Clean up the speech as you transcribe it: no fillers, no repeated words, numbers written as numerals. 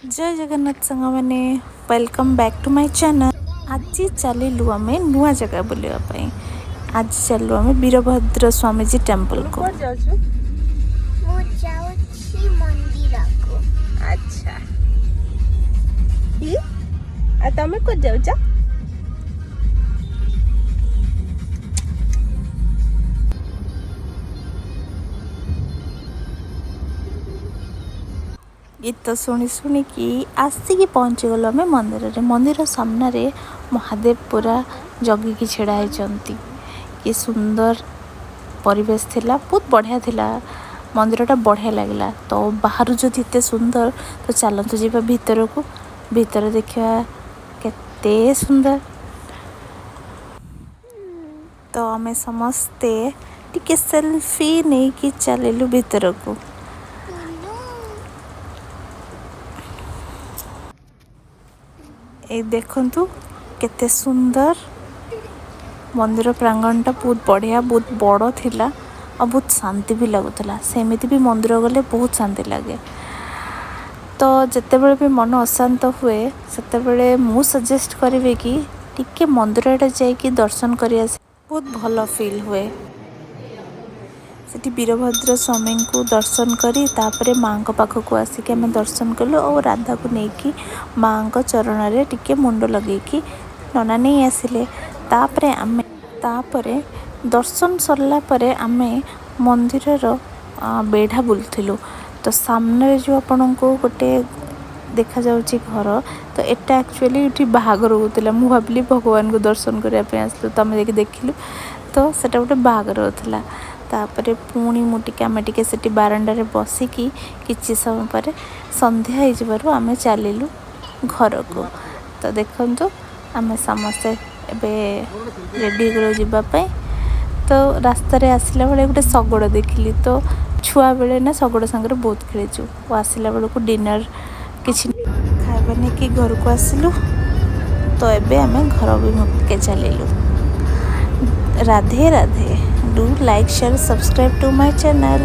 ଜୟ ଜଗନ୍ନାଥ ସାଙ୍ଗମାନେ, welcome back to my channel। ଆଜି ଚାଲିଲୁ ଆମେ ନୂଆ ଜାଗା ବୁଲିବା ପାଇଁ। ଆଜି ଚାଲିଲୁ ଆମେ ବୀରଭଦ୍ର ସ୍ୱାମୀଜୀ ଟେମ୍ପଲକୁ। କୁଆଡ଼େ ଯାଉଛୁ? ମୁଁ ଯାଉଛି ମନ୍ଦିରକୁ। ଆଚ୍ଛା, ଆଉ ତମେ କୁଆଡ଼େ ଯାଉଛ? ଗୀତ ଶୁଣି ଶୁଣିକି ଆସିକି ପହଞ୍ଚିଗଲୁ ଆମେ ମନ୍ଦିରରେ। ମନ୍ଦିର ସାମ୍ନାରେ ମହାଦେବ ପୁରା ଜଗିକି ଛିଡ଼ା ହେଇଛନ୍ତି। କି ସୁନ୍ଦର ପରିବେଶ ଥିଲା, ବହୁତ ବଢ଼ିଆ ଥିଲା ମନ୍ଦିରଟା, ବଢ଼ିଆ ଲାଗିଲା। ତ ବାହାରୁ ଯଦି ଏତେ ସୁନ୍ଦର, ତ ଚାଲନ୍ତୁ ଯିବା ଭିତରକୁ, ଭିତରେ ଦେଖିବା କେତେ ସୁନ୍ଦର। ତ ଆମେ ସମସ୍ତେ ଟିକେ ସେଲଫି ନେଇକି ଚାଲିଲୁ ଭିତରକୁ। ଟୁଲୁ। ଏଇ ଦେଖନ୍ତୁ କେତେ ସୁନ୍ଦର ମନ୍ଦିର ପ୍ରାଙ୍ଗଣଟା, ବହୁତ ବଢ଼ିଆ, ବହୁତ ବଡ଼ ଥିଲା ଆଉ ବହୁତ ଶାନ୍ତି ବି ଲାଗୁଥିଲା। ସେମିତି ବି ମନ୍ଦିର ଗଲେ ବହୁତ ଶାନ୍ତି ଲାଗେ। ତ ଯେତେବେଳେ ବି ମନ ଅଶାନ୍ତ ହୁଏ, ସେତେବେଳେ ମୁଁ ସଜେଷ୍ଟ କରିବି କି ଟିକେ ମନ୍ଦିରଟା ଯାଇକି ଦର୍ଶନ କରି ଆସି ବହୁତ ଭଲ ଫିଲ୍ ହୁଏ। ସେଠି ବୀରଭଦ୍ର ସ୍ୱାମୀଙ୍କୁ ଦର୍ଶନ କରି ତାପରେ ମାଆଙ୍କ ପାଖକୁ ଆସିକି ଆମେ ଦର୍ଶନ କଲୁ ଆଉ ରାଧାକୁ ନେଇକି ମାଆଙ୍କ ଚରଣରେ ଟିକେ ମୁଣ୍ଡ ଲଗେଇକି ନନା ନେଇ ଆସିଲେ। ତାପରେ ଦର୍ଶନ ସରିଲା ପରେ ଆମେ ମନ୍ଦିରର ବେଢ଼ା ବୁଲୁଥିଲୁ। ତ ସାମ୍ନାରେ ଯେଉଁ ଆପଣଙ୍କୁ ଗୋଟେ ଦେଖାଯାଉଛି ଘର, ତ ଏଟା ଆକ୍ଚୁଆଲି ଏଠି ବାହାଘର ହେଉଥିଲା। ମୁଁ ଭାବିଲି ଭଗବାନଙ୍କୁ ଦର୍ଶନ କରିବା ପାଇଁ ଆସିଲୁ, ତ ଆମେ ଯାଇକି ଦେଖିଲୁ ତ ସେଟା ଗୋଟେ ବାହାଘର ହେଉଥିଲା। ତାପରେ ପୁଣି ମୁଁ ଟିକେ ଆମେ ଟିକେ ସେଠି ବାରଣ୍ଡାରେ ବସିକି କିଛି ସମୟ ପରେ ସନ୍ଧ୍ୟା ହେଇଯିବାରୁ ଆମେ ଚାଲିଲୁ ଘରକୁ। ତ ଦେଖନ୍ତୁ, ଆମେ ସମସ୍ତେ ଏବେ ରେଡ଼ି ହେଇଗଲୁ ଯିବା ପାଇଁ। ତ ରାସ୍ତାରେ ଆସିଲା ବେଳେ ଗୋଟେ ଶଗଡ଼ ଦେଖିଲି। ତ ଛୁଆବେଳେ ନା ଶଗଡ଼ ସାଙ୍ଗରେ ବହୁତ ଖେଳିଛୁ। ଓ ଆସିଲା ବେଳକୁ ଡିନର୍ କିଛି ଖାଇବା ନେଇକି ଘରକୁ ଆସିଲୁ। ତ ଏବେ ଆମେ ଘର ଅଭିମୁଖେ ଚାଲିଲୁ। Radhe Radhe. Do like, share, subscribe to my channel.